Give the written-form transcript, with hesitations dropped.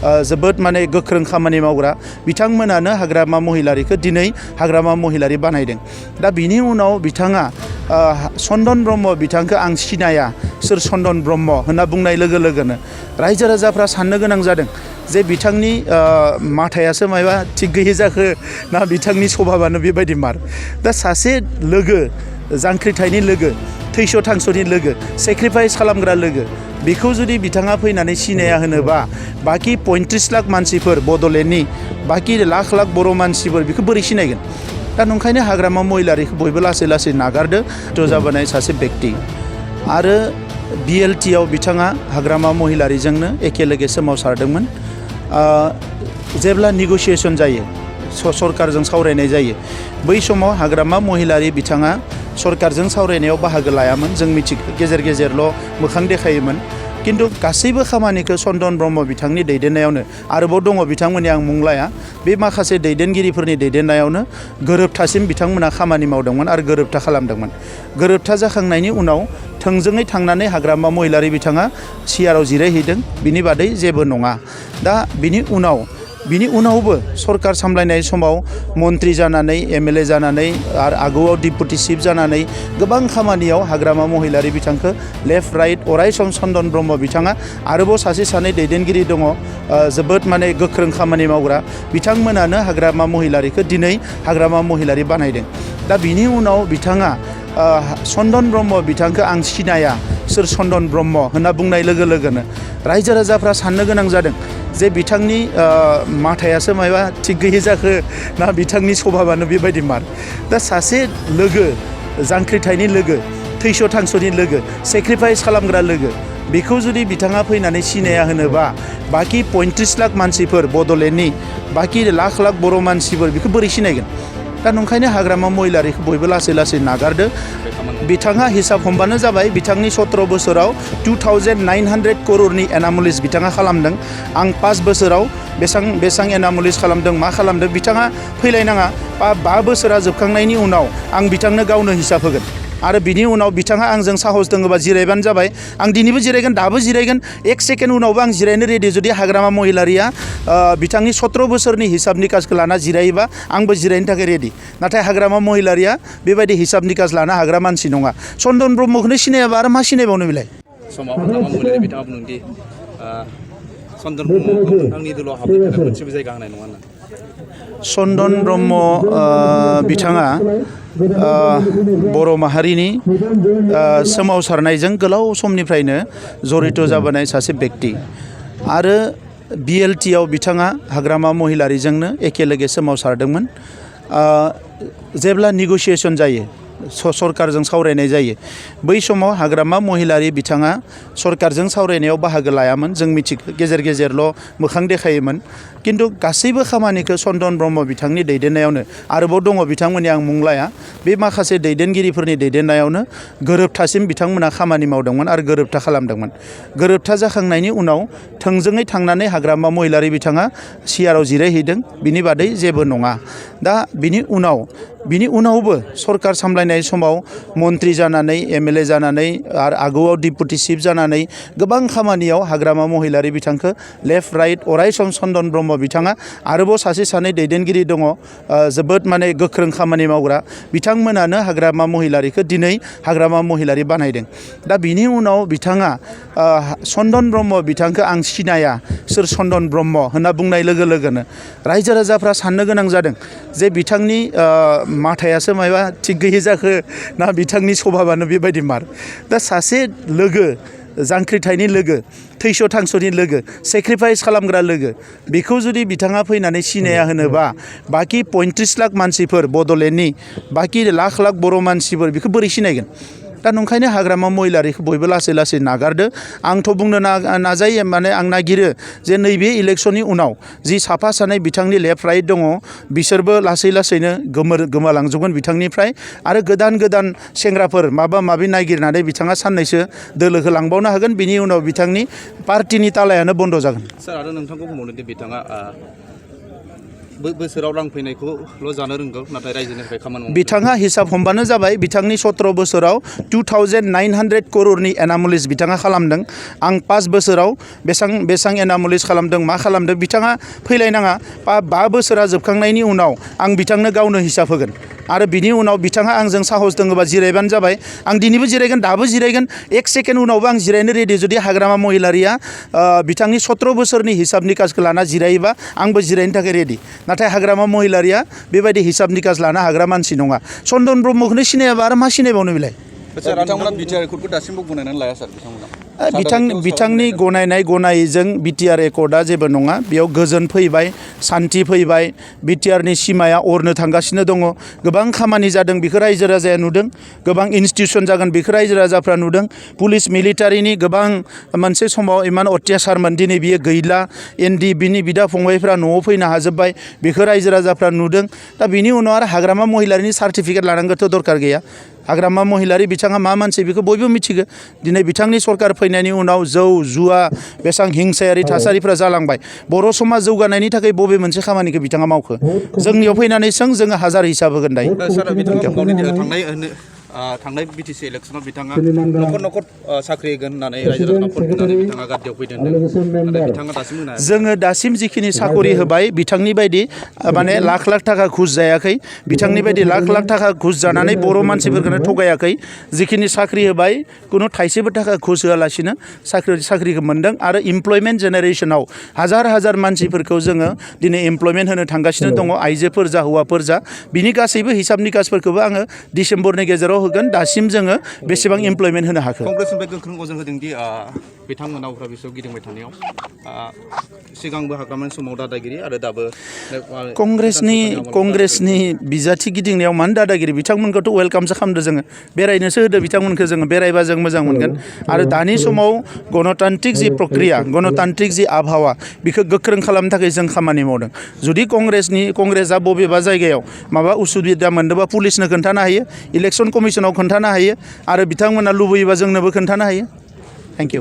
जोबोद माने गोख्रों खामानि मावग्रा बिथांमोनानो हाग्रामा महिलारिखौ दिनै हाग्रामा महिलारि बानायदों। दा बिनि उनाव बिथाङा चन्दन ब्रह्म बिथांखौ आं सिनाया सोर चन्दन ब्रह्म होनना बुंनाय लोगो लोगोनो रायजो राजाफ्रा साननो गोनां जादों जे बिथांनि माथायासो मायबा थिग गैयै जाखो ना बिथांनि सभाबानो बेबायदि मार। दा सासे लोगो जांख्रिथायनि लोगो थैस' थांस'नि लोगो सेक्रिफाइस खालामग्रा लोगो बेखौ जुदि बिथाङा फैनानै सिनाया होनोबा बाखि 35 लाख मानसिफोर बड'लेण्डनि बाखि लाख लाख बर' मानसिफोर बेखौ बोरै सिनायगोन। दा नंखायनो हाग्रामा महिलारिखौ बयबो लासै लासै नागारदो ज' जाबोनाय सासे बेक्ति आरो BLTआव बिथाङा हाग्रामा महिलारिजोंनो एखे लोगो सोमावसारदोंमोन। जेब्ला निग'सियेसन जायो सरकारजों सावरायनाय जायो बै समाव हाग्रामा महिलारि बिथाङा सरकारजों सावरायनायाव बाहागो लायामोन। जों मिथिगौ गेजेर गेजेरल' मोखां देखायोमोन। किन्तु गासैबो खामानिखौ चन्दन ब्रह्म बिथांनि दैदेननायावनो आरोबाव दङ बिथांमोननि आं मुं लाया बे माखासे दैदेनगिरिफोरनि दैदेननायावनो गोरोबथासिम बिथांमोना खामानि मावदोंमोन आरो गोरोबथा खालामदोंमन। गोरोबथा जाखांनायनि उनाव थोंजोङै थांनानै हाग्रामा महिलारि बिथाङा सिआरआव जिरायहैदों बिनि बादै जेबो नङा। दा बिनि उनावबो सरकार सामलायनाय समाव मन्त्रि जानानै MLA जानानै आरो आगुआव डिपुटि चिफ जानानै गोबां खामानियाव हाग्रामा महिलारि बिथांखौ लेफ्ट राइट अराय सम चन्दन ब्रह्म बिथाङा आरोबाव सासे सानै दैदेनगिरि दङ जोबोद माने गोख्रों खामानि मावग्रा बिथांमोनानो हाग्रामा महिलारिखौ दिनै हाग्रामा महिलारि बानायदों। दा बिनि उनाव बिथाङा चन्दन ब्रह्म बिथांखौ आं सिनाया सोर चन्दन ब्रह्म होनना बुंनाय लोगो लोगोनो रायजो राजाफ्रा साननो गोनां जादों जे बिथांनि माथायासो मायबा थिग गैयै जाखो ना बिथांनि सभाबानो बेबायदि मार। दा सासे लोगो जांख्रिथायनि लोगो थैस' थांस'नि लोगो सेक्रिफाइस खालामग्रा लोगो बेखौ जुदि बिथाङा फैनानै सिनाया होनोबा बाखि 35 लाख मानसिफोर बड'लेण्डनि बाखि लाख लाख बर' मानसिफोर बेखौ बोरै सिनायगोन। दा नंखायनो हाग्रामा महिलारिखौ बयबो लासै लासै नागारदो। बिथाङा हिसाब हमबानो जाबाय बिथांनि 17 बोसोराव 2900 करोड़नि एनामलिस बिथाङा खालामदों। आं 5 बोसोराव बेसां एनामलिस खालामदों मा खालामदों बिथाङा फैलायनाङा 5 बोसोरा जोबखांनायनि उनाव आं बिथांनो गावनो हिसाब होगोन आरो बिनि उनाव बिथाङा आंजों साहस दङबा जिरायबानो जाबाय। आं दिनैबो जिरायगोन दाबो जिरायगोन 1 सेकेन्ड उनावबो आं जिरायनो रेडि। जुदि हाग्रामा महिलारिया बिथांनि 17 बोसोरनि हिसाब निकासखौ लाना जिरायोबा आंबो जिरायनो थाखाय रेडि। नाथाय हाग्रामा महिलारिया बेबायदि हिसाब निकास लानो हाग्रा मानसि नङा। चन्दन ब्रह्मखौनो सिनायाबा आरो मा सिनायबावनो बेलाय। समाव हाग्रामा महिलारि बिथाङा बुंदोंदि चन्दन ब्रह्मखौ आंनि दलाव हाबनो थाखाय मोनसेबो जायगा होनाय नङा होनना। चन्दन ब्रह्म बिथाङा बर' माहारिनि सोमावसारनायजों गोलाव समनिफ्रायनो जड़ित जाबोनाय सासे बेक्ति आरो BLTआव बिथाङा हाग्रामा महिलारिजोंनो एखे लोगो सोमावसारदोंमोन। जेब्ला निग'सियेसन जायो सरकारजों सावरायनाय जायो बै समाव हाग्रामा महिलारि बिथाङा सरकारजों सावरायनायाव बाहागो लायामोन। जों मिथिगौ गेजेर गेजेरल' मोखां देखायोमोन। किन्तु गासैबो खामानिखौ चन्दन ब्रह्म बिथांनि दैदेननायावनो आरोबाव दङ बिथांमोननि आं मुं लाया बे माखासे दैदेनगिरिफोरनि दैदेननायावनो गोरोबथासिम बिथांमोना खामानि मावदोंमोन आरो गोरोबथा खालामदोंमन। गोरोबथा जाखांनायनि उनाव थोंजोङै थांनानै हाग्रामा महिलारि बिथाङा सिआरआव जिरायहैदों बिनि बादै जेबो नङा। दा बिनि उनावबो सरकार सामलायनाय समाव मन्त्रि जानानै MLA जानानै आरो आगुआव डिपुटि चिफ जानानै गोबां खामानियाव हाग्रामा महिलारि बिथांखौ लेफ्ट राइट अराय सम चन्दन ब्रह्म बिथाङा आरोबाव सासे सानै दैदेनगिरि दङ जोबोद माने गोख्रों खामानि मावग्रा बिथांमोनानो हाग्रामा महिलारिखौ दिनै हाग्रामा महिलारि बानायदों। दा बिनि उनाव बिथाङा चन्दन ब्रह्म बिथांखौ आं सिनाया सोर चन्दन ब्रह्म होनना बुंनाय लोगो लोगोनो रायजो राजाफ्रा साननो गोनां जादों जे बिथांनि माथायासो मायबा थिग गैयै जाखो ना बिथांनि सभाबानो बेबायदि मार। दा सासे लोगो जांख्रिथायनि लोगो थैस' थांस'नि लोगो सेक्रिफाइस खालामग्रा लोगो बेखौ जुदि बिथाङा फैनानै सिनाया होनोबा बाखि 35 लाख मानसिफोर बड'लेण्डनि बाखि लाख लाख बर' मानसिफोर बेखौ बोरै सिनायगोन। दा नंखायनो हाग्रामा महिलारिखौ बयबो लासै लासै नागारदो। आंथ' बुंनो नाजायो माने आं नागिरो जे नैबे इलेक्सननि उनाव जि साफा सानै बिथांनि लेफ्ट राइट दङ बिसोरबो लासै लासैनो गोमालांजोबगोन बिथांनिफ्राय आरो गोदान सेंग्राफोर माबा माबि नागिरनानै बिथाङा साननैसो दोलोखौ लांबावनो हागोन। बिनि उनाव बिथांनि पार्टिनि तालायानो बन्द जागोन। सार आरो नोंथांखौ बुंबावदों दि बिथाङा बोसोराव रां फैनायखौल' जानो रोंगौ नाथाय रायजोनि थाखाय खामानि मावनो बिथाङा हिसाब हमबानो जाबाय बिथांनि 17 बोसोराव 2900 करोड़नि एनामलिस बिथाङा खालामदों आं 5 बोसोराव बेसां एनामलिस खालामदों मा खालामदों बिथाङा फैलायनाङा 5 बोसोरा जोबखांनायनि उनाव आं बिथांनो गावनो हिसाब होगोन आरो बिनि उनाव बिथाङा आंजों साहस दङबा जिरायबानो जाबाय आं दिनैबो जिरायगोन दाबो जिरायगोन 1 सेकेन्ड उनावबो आं जिरायनो रेडि जुदि हाग्रामा महिलारिया बिथांनि 17 बोसोरनि हिसाब निकासखौ लाना जिरायोबा आंबो जिरायनो थाखाय रेडि नाथाय हाग्रामा महिलारिया बेबायदि हिसाब निकास लानो हाग्रा मानसि नङा चन्दन ब्रह्मखौनो सिनायाबा आरो मा सिनायबावनो बिलाय बिथांमोना बिटिआर एकर्डखौ दासिमबो गनायनानै लाया सार बिथांनि गनायजों बिटिआर एकर्डआ जेबो नङा बेयाव गोजोन फैबाय सान्थि फैबाय बिटिआरनि सिमाया अरनो थांगासिनो दङ गोबां खामानि जादों बेखौ रायजो राजाया नुदों गोबां इन्स्टिटिउसन जागोन बेखौ रायजो राजाफ्रा नुदों पुलिस मिलिटारिनि गोबां मोनसे समाव इमान अत्याचारमोन दिनै बियो गैला बिनि बिदा फंबायफ्रा न'आव फैनो हाजोब्बाय बेखौ रायजो राजाफ्रा नुदों दा बिनि उनाव आरो हाग्रामा महिलारिनि सार्टिफिकेट लानांगौथ' दरकार गैया हाग्रामा महिलारि बिथाङा मा मानसि बेखौ बयबो मिथिगौ दिनै बिथांनि सरकार फैनायनि उनाव जौ जुवा बेसां हिंसायारि थासारिफ्रा जालांबाय बर' समाज जौगानायनि थाखाय बबे मोनसे खामानिखौ बिथाङा मावखो जोंनियाव फैनानै जोङो हाजार हिसाब होगोन दायो थांनाय बिटिसि इलेक्सनाव बिथाङा न'खर साख्रि होगोन होननानै रायजो राजाफोर होननानै बिथाङा गादियाव फैदों बिथाङा दासिम होनो हायाखै जोङो दासिम जिखिनि साखरि होबाय बिथांनि बायदि माने लाख थाखा घुस जायाखै बिथांनि बायदि लाख थाखा घुस जानानै बर' मानसिफोरखौनो थगायाखै जिखिनि साख्रि होबाय खुनु थाइसेबो थाखा घुस होआलासिनो साख्रिखौ मोन्दों आरो इमप्लयमेन्ट जेनेरेसनाव हाजार मानसिफोरखौ जोङो दिनै इमप्लयमेन्ट होनो थांगासिनो दङ आइजोफोर जा हौवाफोर जा बिनि गासैबो हिसाब निकासफोरखौबो आङो डिसेम्बरनि गेजेराव होगोन दासिम जोङो बेसेबां इमप्लयमेन्ट होनो हाखो कंग्रेसनिफ्राय गोख्रों अजन होदोंदि बिथांमोना उफ्रा बिसोर गिदिंबाय थानायाव सिगांबो हाग्रामानि समाव दादागिरि आरो दाबो कंग्रेसनि बिजाथि गिदिंनायाव मानो दादागिरि बिथांमोनखौथ' वेलकामसो खालामदों जोङो बेरायनोसो होदो बिथांमोनखौ जोङो बेरायबा जों मोजां मोनगोन आरो दानि समाव गणतान्त्रिक जि प्रक्रिया गणतान्त्रिक जि आबहावा बेखौ गोख्रों खालामनो थाखाय जों खामानि मावदों जुदि कंग्रेसआ बबेबा जायगायाव माबा उसुबिदा मोनदोंबा पुलिसनो खोन्थानो हायो इलेक्सन कमिसनाव खोन्थानो हायो आरो बिथांमोना लुबैयोबा जोंनोबो खोन्थानो हायो